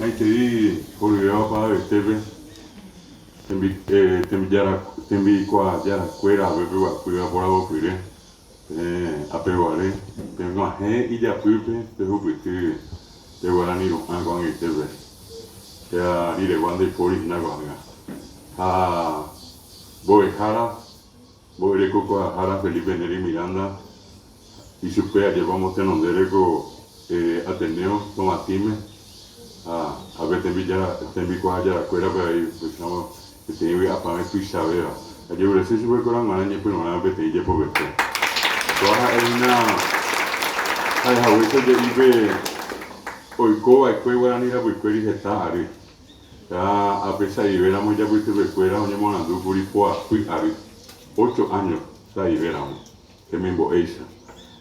Maitei horyvéva opavavetépe, tembikuaajarakuéra ave peguapýva poravopyre, peẽ apeguare, peg̃uahẽ ijapýpe pehupyty pe guarani ru'ã ko'ag̃aitépe, péa riregua ndaipóri hína ko'ág̃a. Ha mbo'ehára Mbo'erekokuaahára Felipe Nery Miranda ichupe ajépa omotenondére ko Ateneo Tovatĩme ha ápe tembikuaajarakuérape avei upéicharamo peteĩ vy'apavẽ tuichavéva. Ajerurese chupekuéra g̃uarã ñepyrũrã peteĩ jepovete. Kóva ha'e hína ha'ehaguéicha je'i pe oikova'ekue guarani rapykuéri heta ary. Ha ápe sa'ivéramo ijapytepekuéra oñemoarandúkuri poapy ary, ocho áño sa'ivéramo, temimbo'éicha.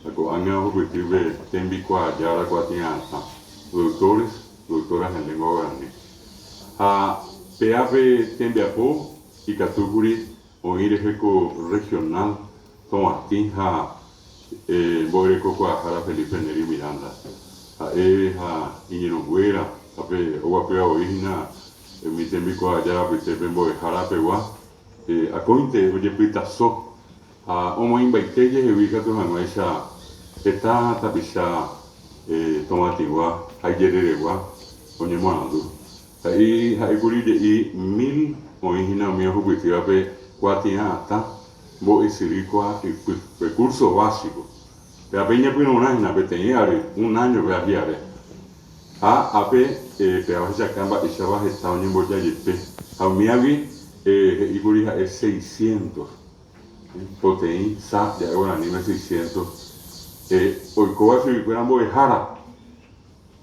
Ha ko'ág̃a ohupyty pe tembikuaajára kuatia'atã, doctores, doctoras en lengua guarani. Ha péa pe tembiapo ikatúkuri Oĩ rehe ko Regional Tovatĩ ha mbo'erekokuaahára Felipe Nery Miranda. Ha'e ha iñirũnguéra ha pe oguapýva voi hína umi tembikuaajára apytépe mbo'ehára pegua akóinte ojepytaso ha omoĩmbaite jehegui ikatu hag̃uáicha heta tapicha Tovatĩgua ha ijereregua oñemoarandu. He'i ha'ékuri je'i mil oĩ hína umi ohupytýva pe kuatiã atã mbo'esyry kua ypy, pe curso básico. Péva pe iñepyrũrã hína peteĩ ary, un año pe ahiare. Ha ápe péva ohechaka mba'éichapa heta oñemboja jepe. Ha umíagui he'íkuri ha'e seiscientos, poteĩ sa ja'e guaraníme seiscientos, oikóva chuguikuéra mbo'ehára.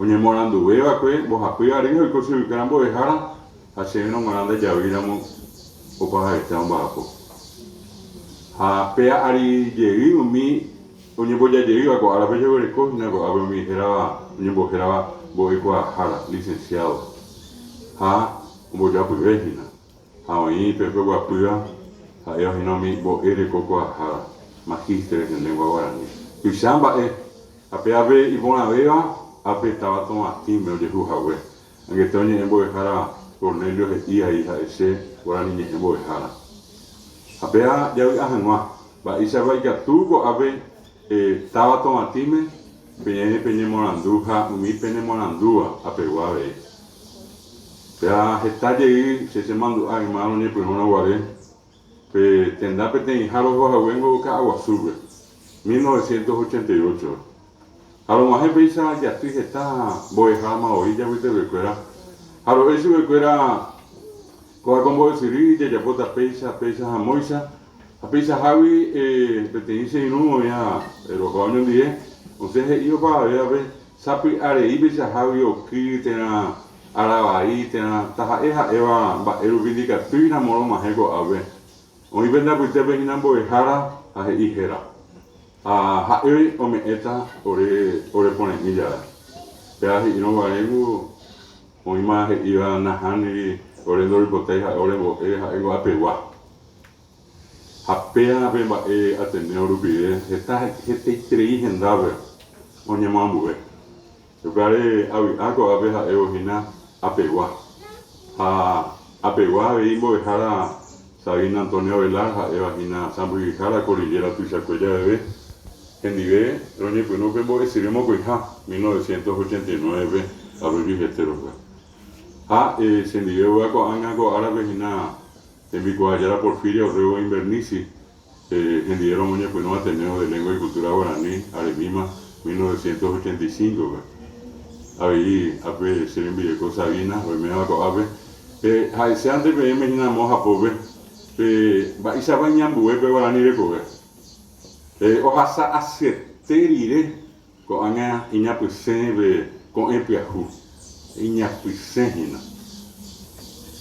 Oñemoaranduve va'ekue mbohapy ary ha oiko chuguikuéra mbo'ehára ha chéverõ g̃uarã ndajavýi ramo opavavete omba'apo. Ha péa ary jey umi oñembojajeýva ko árape jeguereko hína ko'ápe umi hérava oñembohérava mbo'ekuaahára, licenciado, ha ombojoapyve hína. Ha oĩ pe peguapýva ha'éva hína umi mbo'erekokuaahára, magísteres en lengua guarani. Tuicha mba'e, ha pe ápe iporãvéva, ápe táva Tovatĩme ojehu hague. Angete oñe'ẽ mbo'ehára Cornelio he'i ai ha'e che guarani ñe'ẽ mbo'ehára. Ha péa javy'a hag̃ua, mba'éichapa ikatu ko'ápe táva Tovatĩme peẽ peñemoarandu ha umi penemoarandúva apegua avei. Péa heta jey che chemandu'a yma roñepyrũrõ guare pe tenda peteĩha roho haguéngo Ka'aguasúpe, 1988. Ha rog̃uahẽ péicha jaty heta mbo'ehárama voi ijapytepekuéra ha ro'e chupekuéra kóva ko mbo'esyry jajapóta péicha, péicha ha móicha ha peichahágui peteĩ che irũ oĩva rohóva oñondive osẽ he'i opavavévape Sapy'arei peichahágui oky térã aravai térã taha'e ha'éva mba'e rupi ndikatúi ramo rog̃uahẽ ko'ápe. Oĩ pende apytépe hína mbo'ehára ha he'i héra. Ha ha'e ome'ẽta ore ore pore'ỹ jave. Péva he'írõ guaréngo oĩma he'íva nahániri ore ndoroipotái ha'e orembo'e ha'éngo apegua. Ha péva pe mba'e Ateneo rupive heta hetaiterei hendápe oñemoambue. Upévare avy'a ko'ápe ha'évo hína apegua. Ha apegua avei mbo'ehára Sabina Antonio Avelar ha'éva hína sãmbyhyhára Cordillera tuichakue javeve, hendive roñepyrũ pe mbo'esyry mokõiha 1989-pe Arroyo y Esteros-pe. Ha chendive ovy'a ko'ág̃a ko árape hína Tembikuaajára Porfiria Orrego Invernizzi, hendive romoñepyrũ Ateneo de Lengua y Cultura Guarani, aremíma, 1985-pe. Avei ápe che rembireko Sabina, oiméva ko'ápe. Pe ha'eséante peẽme hína amo hapópe, pe mba'éichapa iñambue pe guarani rekove. Pe ohasa asyete rire Ko'ág̃a iñapysẽ pe ko'ẽ pyahu, iñapysẽ hína.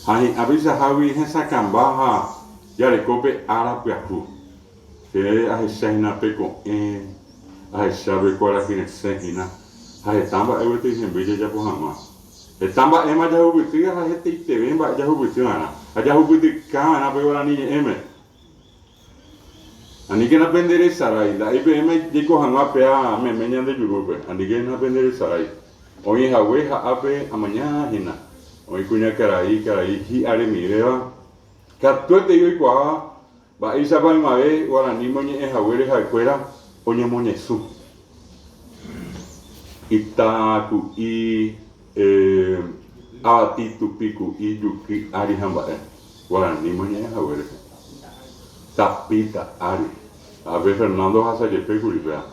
Ha hi'ã peichahágui hesakãmba ha jareko pe ára pyahu. Che ahecha hína pe ko'ẽ, ahecha pe kuarahy resẽ hína, ha heta mba'e gueteri hemby jajapo hag̃ua. Heta mba'éma jahupyty ha hetaiteve mba'e jahupyty va'erã, ha jahupytyka va'erã pe guarani ñe'ẽme. Aníkena penderesarái, nda'éi peẽme jaiko hag̃ua péa meme ñande jurúpe, aníkena penderesarái. Oĩ hague ha ápe amaña hína, oĩ kuñakarai karai hi'aremivéva, katuetei oikuaáva mba'éichapa ymave guaraníme oñe'ẽ haguére ha'ekuéra oñemoñesũ. Ita ku'i, avati tupi ku'i juky ári ha mba'e, guaraníme oñe'ẽ haguére. Tapita ári. Ápe Fernando ohasa jepe kuri péva.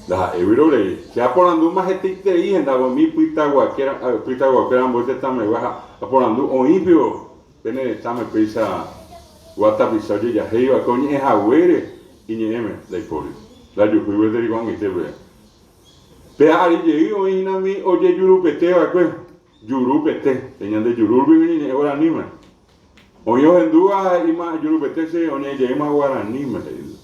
Ndaha'éi rorei. Che aporandúma hetaiterei hendávo umi pytaguakuéra ambue tetãmegua ha aporandu oĩ pio pene retãme péicha gua tapicha ojejahéi va'ekue oñe'ẽ haguére iñe'ẽme ndaipóri. Ndajuhúi gueteri ko'ag̃aite peve. Pe ary jey oĩ hína umi ojejurupete va'ekue, juru pete, pe ñande jurúgui oñeñe'ẽ guaraníme. Oĩ ohendúva ha he'íma jurupete che oñe'ẽ jeýma guaraníme, he'i.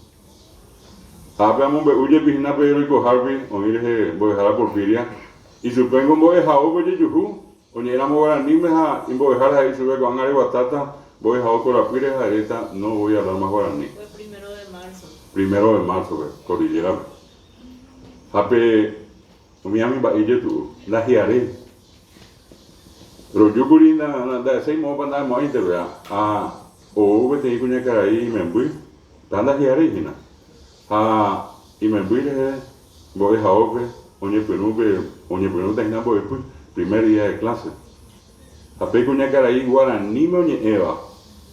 Ha ápe amombe'u jepi hína pe roikohárupi oĩ rehe mbo'ehára Porfiria, ichupéngo mbo'ehaópe ojejuhu, oñe'ẽramo guaraníme ha imbo'ehára he'i chupe ko'ág̃a reguatáta mbo'ehao korapýre ha eréta no voy a hablar más guaraní. Fue primero de marzo. Primero de marzo-pe, cordillera-pe. Ha pe umi ami mba'e ijetu'u, ndahi'aréi. Rojúkuri nda'eséi moõpa nda'emo'ãinte péva, ha ou peteĩ kuñakarai imemby, ta ndahi'aréi hína. Ha imemby rehe mbo'ehaópe oñepyrũ pe oñepyrũta hína mbo'epy, primer día de clase. Ha pe kuñakarai guaraníme oñe'ẽva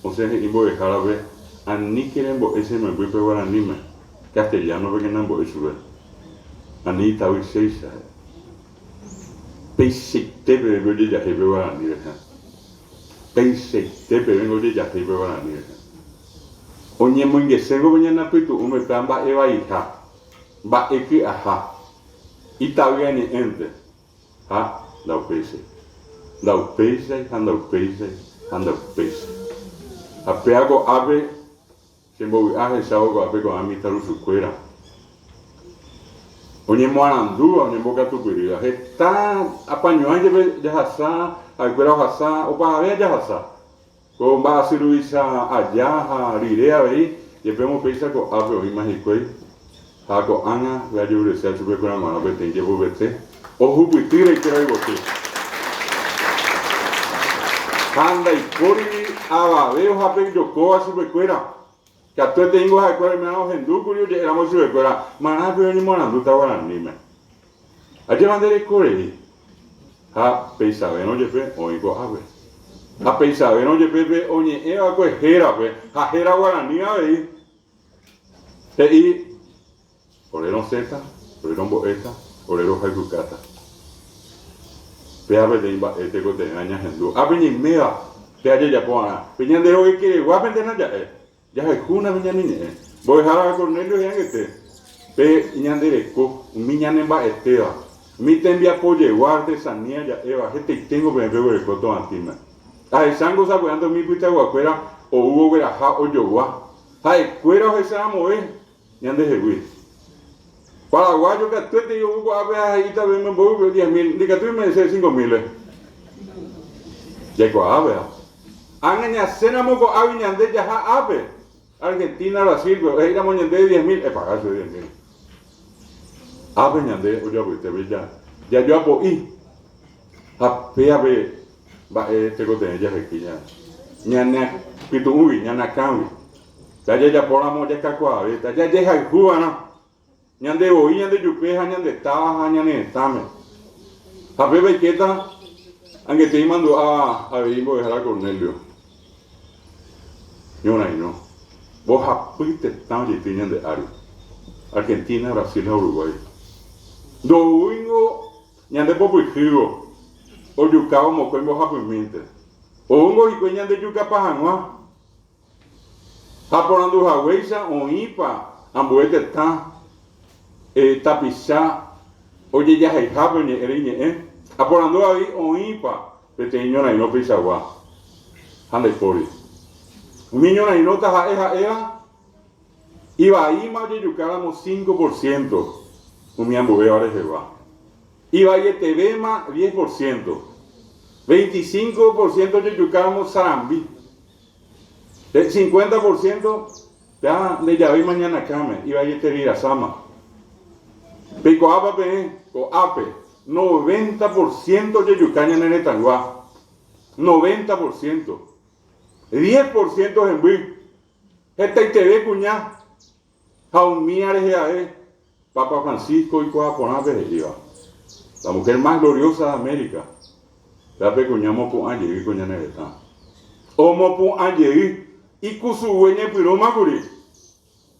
osẽ he'i mbo'ehárape, Aníke rembo'e che membýpe guaraníme, castellano-pekena mbo'e chupe. Ani itavy chéicha, he'i. Peichaite peve ojejahéi pe guarani rehe. Peichaite pevéngo ojejahéi pe guarani rehe. Oñemoingeséngo pe ñane apytu'ũme péva mba'e vaiha, mba'e ky'aha, itavy añe'ẽnte. Ha ndaupéichai. Ndaupéichai ha ndaupéichai ha ndaupéichai. Ha péva ko'ápe Che mbovy'a ahechávo ko'ápe ko'ã mitãrusukuéra oñemoarandúva, oñembokatupyrýva. Heta apañuãi jepe jahasa, ha'ekuéra ohasa, opavave jahasa. Ko mba'asy ruvicha aja ha rire avei, jepémo péicha ko'ápe oĩma hikuái ha ko'ág̃a pe ajerureséva chupekuéra g̃uarã peteĩ jepopete ohupyty reikuéra yvoty. Ha ndaipórigui avave ohapejokóva chupekuéra. Katueteíngo ha'ekuéra oimérã ohendúkuri oje'éramo chupekuéra, Marãpe oñemoarandúta guaraníme. Ajépa nde reko rei. Ha peichavérõ jepe oĩ ko'ápe. Ha peichavérõ jepe pe oñe'ẽva'ekue hérape ha héra guarani avei. He'i, Ore rosẽta, ore rombo'éta, ore rohayhukáta. Péva peteĩ mba'e tekotevẽva ñahendu. Ápe ñaiméva, péva jajapo va'erã. Pe ñande rogekereguápentena ja'e, jahayhúna pe ñane ñe'ẽ. Mbo'ehára Cornelio he'i angete, pe ñande reko, umi ñane mba'etéva, umi tembiapo jegua, artesanía ja'éva, hetaiténgo peẽ peguereko to'atĩme. Ahechángo sapy'ánte umi pytaguakuéra ou ogueraha ojogua. Ha'ekuéra ohecharamove ñandehegui. Paraguayo katuetei ou ko'ápe ha he'íta peẽme mboýpe diez mil, ndikatúi me'ẽse cinco mil-re. Jaikuaa péva. Ág̃a ñasẽramo ko'águi ñande jaha ápe, Argentina, Brasil-pe, he'íramo ñandéve diez mil, epaga chupe diez mil. Ápe ñande ojoapytépe jajoapo'i ha péape Mba'e tekotevẽ jahekýi ñane apytu'ũgui, ñane akãgui. Jajejapóramo jakakuaavéta, jajehayhuva'erã ñande voi ñande jupe ha ñande táva ha ñane retãme. Ha péva ikéta angete imandu'a avei mbo'ehára Cornelio ñorairõ. Mbohapy tetã ojeity ñande ári, Argentina, Brasil ha Uruguay. Ndoúingo Ñande popyhývo, ojukávo mokõi mbohapymínte. Oúngo hikuái ñande jukapa hag̃ua. Ha porandu haguéicha oĩpa ambue tetã tapicha ojejaheihápe oñe'ẽre iñe'ẽ, aporandu avei oĩpa peteĩ ñorairõ peichagua. Ha ndaipóri. Umi ñorairõ taha'e ha'éva Ivaíma ojejukáramo 5 por ciento umi ambuéva rehegua. Ivaietevéma 10 por ciento. 25 por ciento ojejukáramo sarambi. 50 por ciento ja ndejavéima ñane akãme, ivaieterei rasáma. Peikuaápa peẽ ko'ápe. Noventa por ciento ojejuka ñane retãygua. Noventa por ciento. Diez por ciento hemby. Hetaiteve kuña ha umía rehe ae Papa Francisco oikuaa porã pe he'íva, La mujer más gloriosa de América, péva pe kuña omopu'ã jey ko ñane retã. Omopu'ã jey ikusugue ñepyrũma kuri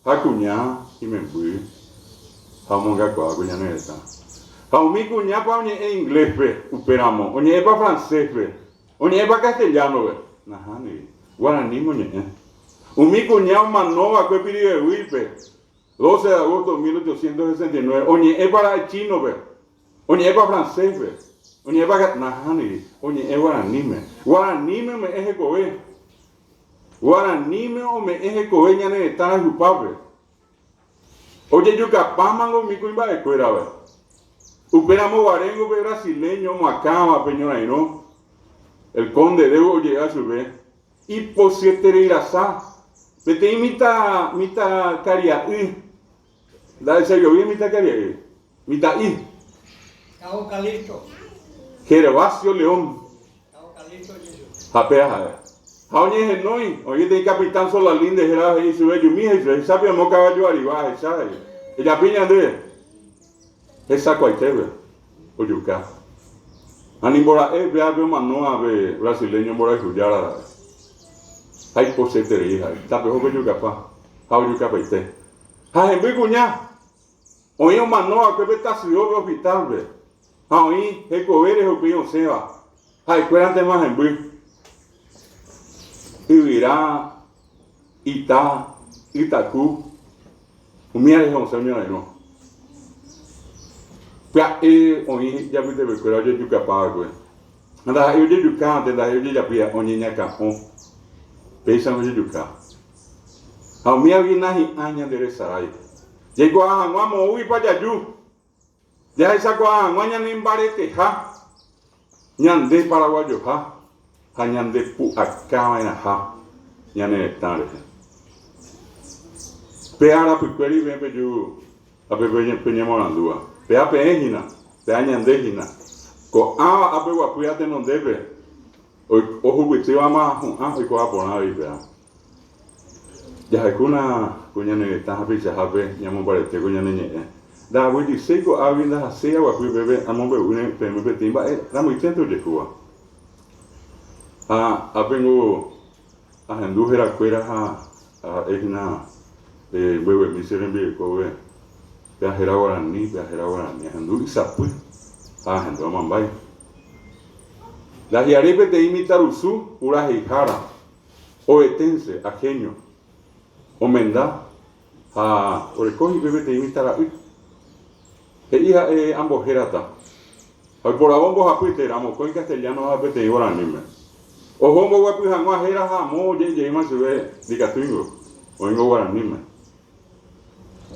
ha kuña imemby ha omongakuaa ko ñane retã. Ha umi kuñápa oñe'ẽ inglés-pe upéramo, oñe'ẽpa francés-pe, Oñe'ẽpa castellano-pe? Nahániri. Guaraníme oñe'ẽ. Umi kuña omanova'ekue Piribebuy-pe, 12 de agosto de 1869, oñe'ẽpa ra'e chino-pe? Oñe'ẽpa francés-pe? Oñe'ẽpa ca. Nahániri. Oñe'ẽ guaraníme. Guaraníme ome'ẽ hekove. Guaraníme ome'ẽ hekove ñane retã rayhupápe. Ojejukapámango umi kuimba'ekuérape. Upéramo guaréngo pe brasileño omoakãva pe ñorairõ, el Conde Deu oje'a chupe, ipochyetereirasa, peteĩ mitã mitãkaria'y, nda'echajovi mitãkaria'y, mitã'i. Cabo Calixto. Gervasio León. Ha péa ha'e. Ha oñehenói, oĩ peteĩ capitán Solalinde hérava he'i chupe, Ejumi, he'i chupe, hechápe amo kavaju arigua, ahecha, he'i. Ejapi ñande. Hesakuaitépe ojuka. Ha nimbora'e péa pe omanóva pe brasileño mborayhu jára ra'e. Ha ipochyeterei ha'e. Tapeho pejukapa. Ha ojukapaite. Ha hemby kuña. Oĩ omano va'ekue pe tasyópe hospital-pe, ha oĩ hekove rehe upéi osẽva, ha'ekuérantema hemby. Yvyra, ita, ytaku, umíva rehe osẽ oñorairõ. Pya'e oĩ ijapytepekuéra ojejukapa va'ekue. Ha ndaha'éi ojejukánte, ndaha'éi ojejapíva, oñeñakã'o. Péicha ojejuka. Ha umívagui nahi'ã ñande resarái. Jaikuaa hag̃ua moõguipa jaju, jahechakuaa hag̃ua ñane mbareteha, ñande paraguayoha ha ñande pu'akava'erãha ñane retã rehe. Pe arapykuéri peẽ peju ha pe peñemoarandúva. Péva peẽ hína, péva ñande hína. Ko'ãva ápe guapýva tenondépe ohupytývama hu'ã oikuaa porã avei péva. Jahayhúna ko ñane retã ha peichahápe ñamombarete ko ñane ñe'ẽ. Ndahaguejyséi ko'águi ndahaséi aguapy upépe amombe'úne peẽme peteĩ mba'e ramoiténte ojehúva. Ha ápengo ahendu herakuéra ha ha'e hína mbeguemi che rembirekópe, pe ahéra guarani, pe ahéra guarani, ahendu ysapy ha ahendu amambái. Ndahi'aréi peteĩ mitãrusu puraheihára. Oveténse, ahéño, omenda ha oreko hikuái peteĩ mitãra'y. He'i ha'e ambohérata. Ha oiporavo mbohapy térã mokõi castellano ha peteĩ guaraníme. Oho omboguapy hag̃ua héra ha amo oje'ejeýma chupe ndikatúingo, oĩngo guaraníme.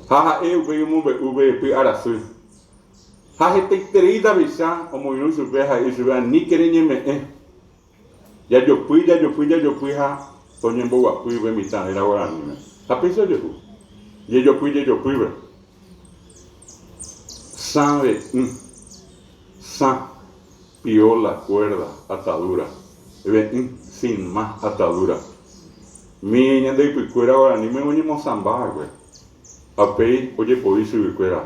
Ha ha'e upéi omombe'u pe py'arasy. Ha hetaiterei tapicha omoirũ chupe ha he'i chupe aníke reñeme'ẽ. Jajopy, jajopy, jajopy ha toñemboguapy upe mitã réra guaraníme. Ha péicha ojehu. Jejopy, jejopýpe. Sãve'ỹ. Sã. Piola, cuerda, atadura. Ve'ỹ, sin más atadura. Mi ñande ypykuéra guaraníme oñemosãmba va'ekue. Ha upéi ojepoi chuguikuéra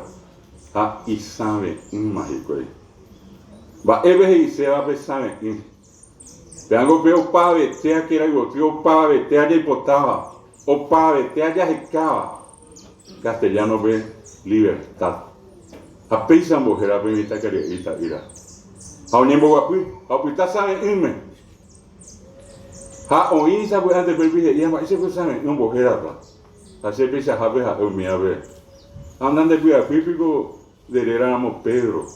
ha isãve'ỹma hikuái. Mba'épe he'iséva pe sãve'ỹ? Péango pe opavetéa kerayvoty, opavetéa jaipotáva, opavetéa jahekáva, castellano-pe libertad. Ha péicha ombohéra pe mitãkaria'y ita'ýra. Ha oñemboguapy ha opyta sãve'ỹme. Ha oĩ sapy'ánte péipi he'íva mba'éicha pe sãve'ỹ ombohérata. Ha che peichahápe ha'e umívape, Ha nandepy'apy piko nde réra ramo Pedro?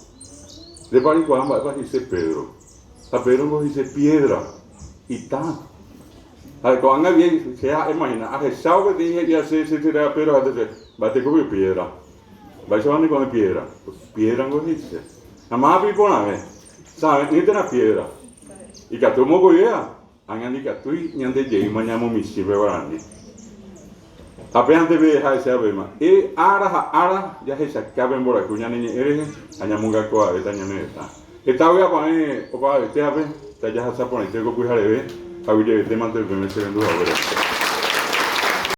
Ndépa reikuaa mba'épa he'ise Pedro? Ha Pedro niko he'ise piédra, ita. Ha ko'ág̃a guive che ha'éma hína, ahechávo peteĩ he'íva che che réra Pedro ha'éta che, mba'eteko piko piédra? Mba'éichapa niko oĩ piédra? Piédra niko he'ise. Ha mávape iporãve, sãve'ỹ térã piédra? Ikatu mokõivéva. Ág̃a ndikatúi ñande jeýma ñamomichĩ pe guarani. Ha pévante pe ha'ese avei E ára ha ára jahechaka pe mborayhu ñane ñe'ẽ rehe ha ñamongakuaavéta ñane retã. Heta vy'apavẽ opavavetévape, tajahasa porãite ko pyhareve ha guyjevetémante peẽme che rendu haguére.